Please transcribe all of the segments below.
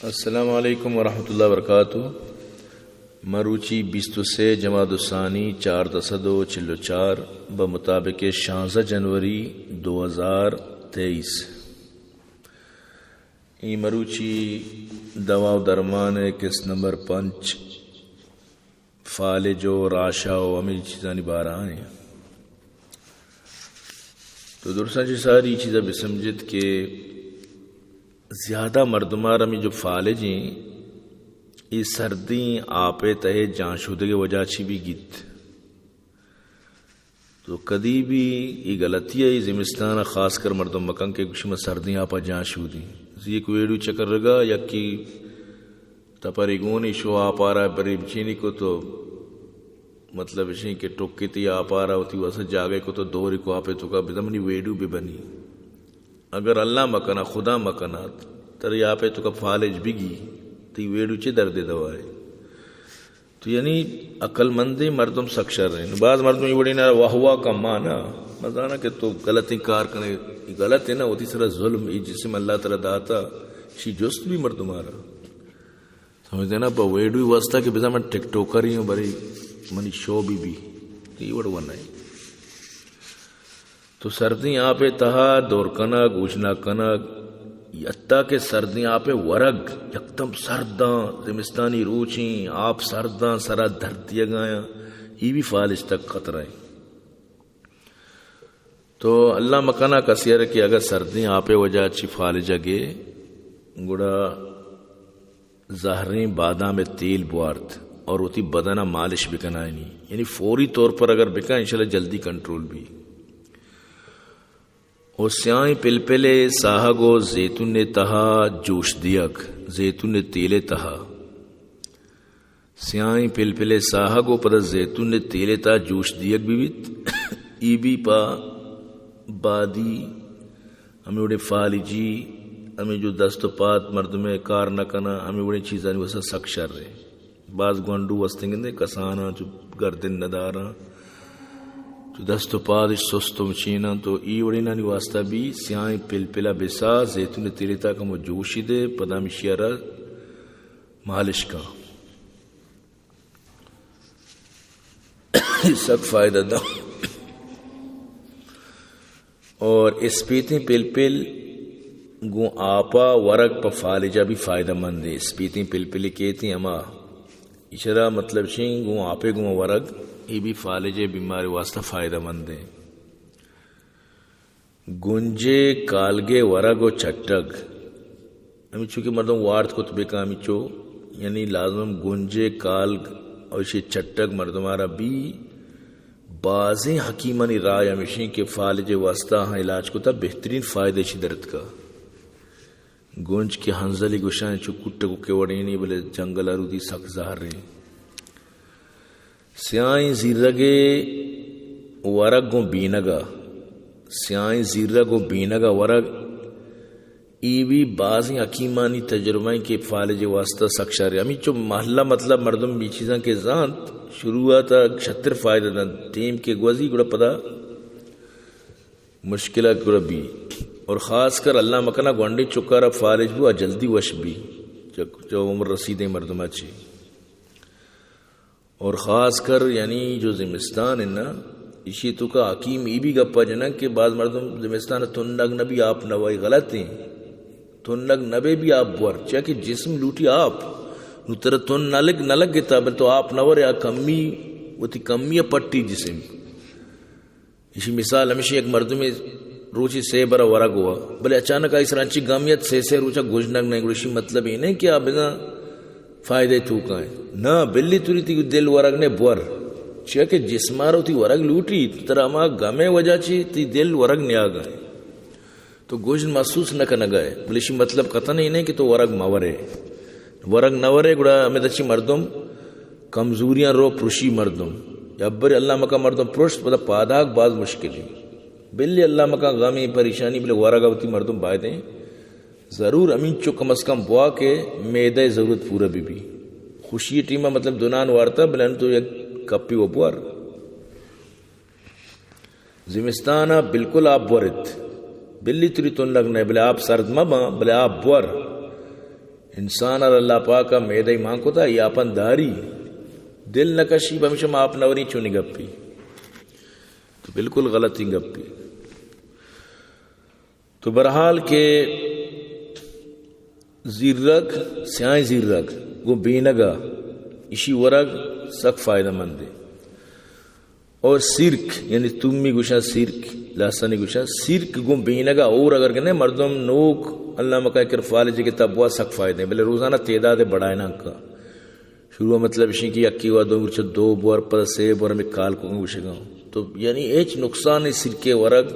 السلام علیکم ورحمۃ اللہ وبرکاتہ۔ مروچی بیست و سے جمادی الثانی چاردہ سد و چل و چار، بمطابق شانزدہ جنوری دو ہزار تئیس۔ اے مروچی دوا و درمان ءِ قسط نمبر پنچ، فالج و راشا و ہمے چیزانی بارہ ءَ ایں۔ تو درستاں چہ ساری چیزا بسمجھت کہ زیادہ مردمار ہمے جو فالج ایں، اے سردیں آپ ءِ تہ ءَ جان شودگ ءِ وجہ چی بی گیت۔ تو کدی بھی اے غلطی ءَ اے زمستان ءَ خاص کر مردم مکن کہ گوشی من سردیں آپ ءَ جان شودیں۔ یک ویڈو چکرگا یکی تپری گونی شو آپ ءَ را بری بچینی کو تو مطلب اشیں کہ ٹوکی تی آپ ءَ را وتی واسا جاگہ کو تو دوری کو آپ ءِ توکا بزمنی ویڈو بہ بنی۔ اگر اللہ مکنا، خدا مکنا، ترا آپ ءِ توکا فالج بگی، تی ویڈو چے دردے دوائے؟ تو یعنی عقل مندیں مردم سک شر ایں۔ باز مردم اے وڑیں نا واہ واہ کن ما نا، مزانا کہ تو غلطیں کار کنے، غلط ہے نا، وتی سرا ظلم، اے جسم اللہ تعالی داتا، شی جست بھی مردم آرا۔ سمجھتے نا، پہ ویڈیو واسطہ کہ بزاں من ٹک ٹوکر ہی ہوں، برے منی شو بھی بھی، تو اے وڑ ون ہے۔ تو سردیں آپ ءِ تہا دور کنگ، گوشناک کنگ، حتیٰ کہ سردیں آپ ءِ ورگ یکدم سرداں، زمستانی روچیں، آپ سرداں، سرا درد دیگایاں، اے بھی فالج تک خطرہ ایں۔ تو اللہ مکنا کسی ءَ کہ اگر سردیں آپ ءِ وجہ چی فالج ءَ گے، گڑا زہریں بادام ءِ تیل بوارت اور وتی بدن ءَ مالش بکنائینی، یعنی فوری طور پر اگر بکن، انشاءاللہ جلدی کنٹرول بی۔ و سیاہیں پلپل ءِ ساہگ و زیتون ءِ تہا جوش دیگ، زیتون ءِ تیل ءِ تہا۔ سیاہیں پلپل ءِ ساہگ و پدا زیتون ءِ تیل ءِ تہا جوش دیگ بہ بیت۔ ای بی پہ بادی، ہمے وڑیں فالجی، ہمے جو دست و پاد مردم ءِ کار نہ کناں، ہمے وڑیں چیزانی واسطہ سک شر ایں۔ باز گونڈو ہستیں گندے کساناں چو گردن نداراں، چو دست و پادش سست و مچیناں، تو ای وڑینانی واسطہ بھی سیاہیں پلپلا بسا، زیتون ءِ تیل ءِ تہا کمو جوشی دے، پدا ہمیشی ءَ را مالش کن۔ سک فائدہ داں۔ اور اسپیتیں پلپل گوں آپا ورگ پہ فالجا بھی فائدہ مند ایں۔ اسپیتیں پلپل کیتیں ہما، اشرا مطلب شیں گوں آپے گوں ورگ، اے بھی فالج ءِ بیماری واسطہ فائدہ مند ایں۔ گنجے کالگے ورگ و چٹگ۔ ہمینچو کہ مردم وارت کت بکن ہمینچو، یعنی لازم گنجے کالگ و ایشی چٹگ مردمارا بی۔ بازیں حکیمانی رائے ہمیشیں کہ فالج واسطہ ہاں علاج کتا بہترین فائدہ ایشی درتکا۔ گنج کہ ہنزلی گوشاں چو کٹگ کے وڑینی بلے جنگل ارودی سک زہریں۔ سیاہیں زیرگ ءِ ورگ گوں بینگ ءَ، سیاہیں زیرگ گوں بینگ ءَ ورگ، اے بھی بازیں حکیمانی تجربہ ایں کہ فالج ءِ واسطہ سک شر ایں۔ ہمینچو محلہ مطلب مردم بی چیزاں کہ زانت، شروعات ءَ شتر فائدہ دنت، ٹیم کہ گوزی گڑا پدا مشکل ءَ گڑا بی۔ اور خاص کر اللہ مکنا گونڈیں چکارا فالج بو آ جلدی وش بی، چہ، چہ عمر رسیدیں مردم ءَ چی۔ اور خاص کر یعنی جو زمستان ہے نا، ایشی توکا حکیم ای بھی گپا جنن کہ بعض مردم زمستان تنگ نبی آپ نوای، غلط ہیں۔ تنگ نبے بھی آپ بور، چیا کہ جسم لوٹی آپ۔ نو ترا تن نہ لگ، نہ لگتا، بل تو آپ نور یا کمی، وتی کمی پٹی جسم۔ ایشی مثال ہمیشی، یک مردمے روچی سے برا ورگ ہوا، بلے اچانک آئی سرا انچی گم یت، سے سے روچا گژنگ نہ، گڑا ایشی مطلب اے نہ کہ آ بزاں فائدہ توکا ایں۔ نہ، بلی توری تی دل ورگ نے بور۔ چیا کہ جسمارا وتی ورگ لوٹی، ترا ہما گمے وجہ چی تی دل ورگ نیاگا ایں۔ تو گژن محسوس نہ کنگا ئے، بلے ایشی مطلب قطعاً اے نہ کہ تو ورگ مورے۔ ورگ نہ ورے گڑا ہمے دچی مردم کمزوریاں رو پرشی مردم۔ یا بری اللہ مکا مردم پرشت، پدا پاداک باز مشکل ایں۔ بلی اللہ مکا غمی پریشانی بلے ورگ وتی مردم بایدیں ضرور ہمینچو کم از کم بوا کہ معدہ ضرورت پورا بی بی۔ خوشی ٹیمہ مطلب دو نان وارتا بلے انو تو یک کپی و بور۔ زمستان ءَ بالکل آپ بورت۔ بلی تری تنگ نہ، بلے آپ سرد مہ باں، بلے آپ بور۔ انسان ءَ اللہ پاک ءَ میدہ مان کتا، اے آپاں داری، دل نہ کشی، پمیشا ما آپ نہ وریں، چونی گپی؟ تو بالکل غلطیں گپی۔ تو بہرحال کہ زیرگ، سیاہیں زیرگ گوں بینگ ءَ، ایشی ورگ سک فائدہ مندے۔ اور سیرک، یعنی تومی گوشاں سیرک، لہسانی گوشاں سیرک، گوں بینگ ءَ اور اگر کنے مردم نوک، اللہ مکا کر فالج کتاب وا سک فائدہ ایں، بلے روزانہ تعداد بڑھائے نہ کا۔ شروع مطلب اشیں کہ یکی وا دو مرچ دو بور، پدا سے بور ہمیں کال کو گوشگا۔ تو یعنی ہچ نقصان نہیں، سیرکے ورگ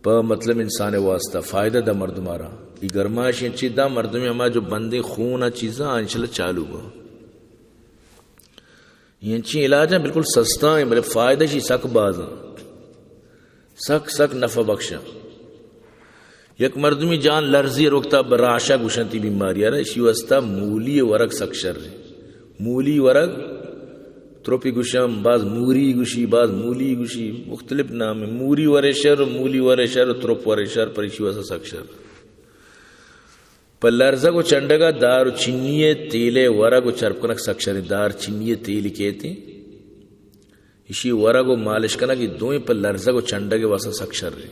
پہ مطلب انسان واسطہ فائدہ دا مردم آرا۔ ای گرمائش انچی دا مردم ہما جو بندیں خون آ چیزاں انشاءاللہ چالو با۔ ای انچیں علاج ہیں، بالکل سستا ہیں، بلے فائدہ شی سک باز ہیں، سک سک نفع بخش ہیں۔ یک مردمی جان لرزی، روکتا براشا گوشنتی بیماری آرا، اشی واسطہ مولی ورگ سک شر ہیں۔ مولی ورگ، تروپی گوشم، باز موری گوشی، باز مولی گوشی، مختلف نام ہیں۔ موری ورے شر، مولی ورے شر، تروپ ورے شر، پر اشی واسطہ سک شر۔ پہ لرزگ و چنڈگ ءَ دار چینی ءِ تیل ءِ ورگ و چرپ کنگ سک شریں۔ دار چینی ءِ تیل کیت، ایشی ورگ و مالش کنگ، اے دوئیں پہ لرزگ و چنڈگ ءِ واسطہ سک شریں۔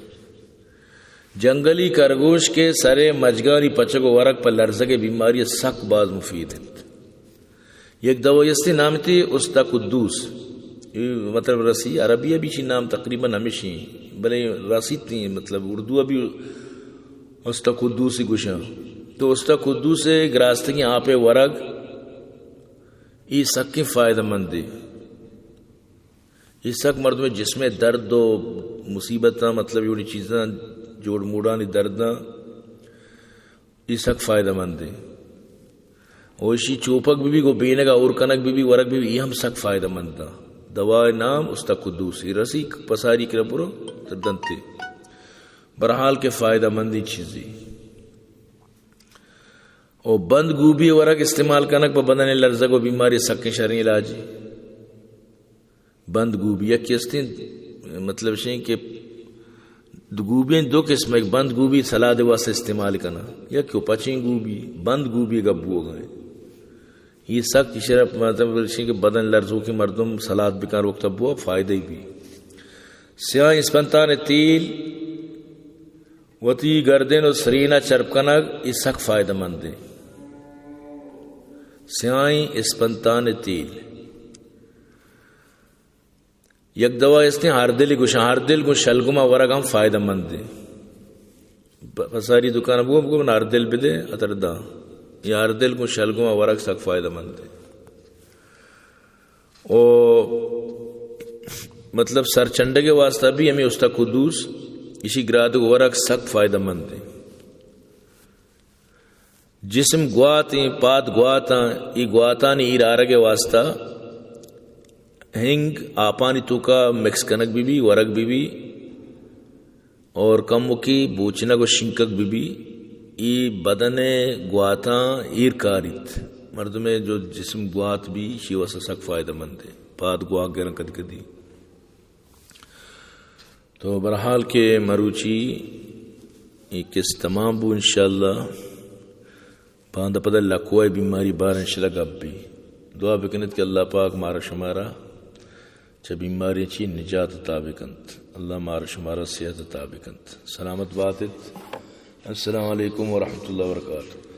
جنگلی کرگوش کے سر ءِ مجگانی پچگ و ورگ پہ لرزگ ءِ بیماری ءَ سک باز مفید انت۔ یک دوائی استی نام تی استا قدوس، اے مطلب رسی، عربی ءَ بھی چی نام تقریباً ہمیشی، بلے رسی تی مطلب اردو ءَ بھی استا قدوس گوشاں۔ تو استا قدوس گراستگیں آپ ءِ ورگ، ای سکیں فائدہ مندے۔ ای سک مردم جسم درد و مصیبتاں، مطلب اے وڑی چیزاں، جوڑ موڑانی درداں، ای سک فائدہ مند ہیں۔ و اشی چوپگ بہ بی، گو بینگ ءَ اور کنگ بہ بی، ورگ بہ بی، ای ہم سک فائدہ مند ہیں۔ دوا نام استا قدوس، ای رسی پساری کرا برو تر دنتے۔ بہرحال کہ فائدہ مندی چیزی۔ او بند گوبی ورگ استعمال کنگ پہ بدن لرزگ و بیماری سکیں شریں علاجی۔ بند گوبی یکی استیں، مطلب شیں کہ دو گوبی دو قسم، ایک بند گوبی سلاد واسطے استعمال کنا، یک کہ پچیں گوبی، بند گوبی گپ بوگا ہے۔ یہ سک شرپ مطلب شیں کہ بدن لرزو کے مردم سلاد بکن وقت بوا فائدہ ہی بھی۔ سیاہ اسپنتان تیل وتی گردن و سرینا چرپ کنگ، ای سک فائدہ مند ہیں۔ سیاہیں اسپنتان تیل۔ یک دوا استیں ہردل گوشاں، ہردل گوں شلگما ورگ ہم فائدہ مند ہیں۔ پ-، پساری دکان بگو، بگو من ہردل بدے، اتر دا۔ یا ہردل گوں شلگما ورگ سک فائدہ مند ہیں۔ او مطلب سر چنڈگ واسطہ بھی ہمیں استا قدوس، اسی گراد ورگ سک فائدہ مند ہیں۔ جسم گوات ہیں، پاد گوات ہیں، ای گواتانی ایر آرگ واسطہ ہنگ آپانی توکا مکس کنگ بی بی، ورگ بی بی، اور کموکی بوچنگ و شنکگ بہ بی، ای بدن گواتاں ایر کاریت۔ مردمے جو جسم گوات بی، شی واسطہ سک فائدہ مند ہے۔ پاد گواک گرن کدی کدی۔ تو بہرحال کہ مروچی ای قسط تمام بو انشاءاللہ۔ باندا پدا لکوئے بیماری بار انشاءاللہ گپ بی۔ دعا بکنیت کہ اللہ پاک مارا شمارا چہ بیماری چی نجات عطا بکنت۔ اللہ مارا شمارا صحت عطا بکنت۔ سلامت باتت۔ السلام علیکم ورحمۃ اللہ وبرکاتہ۔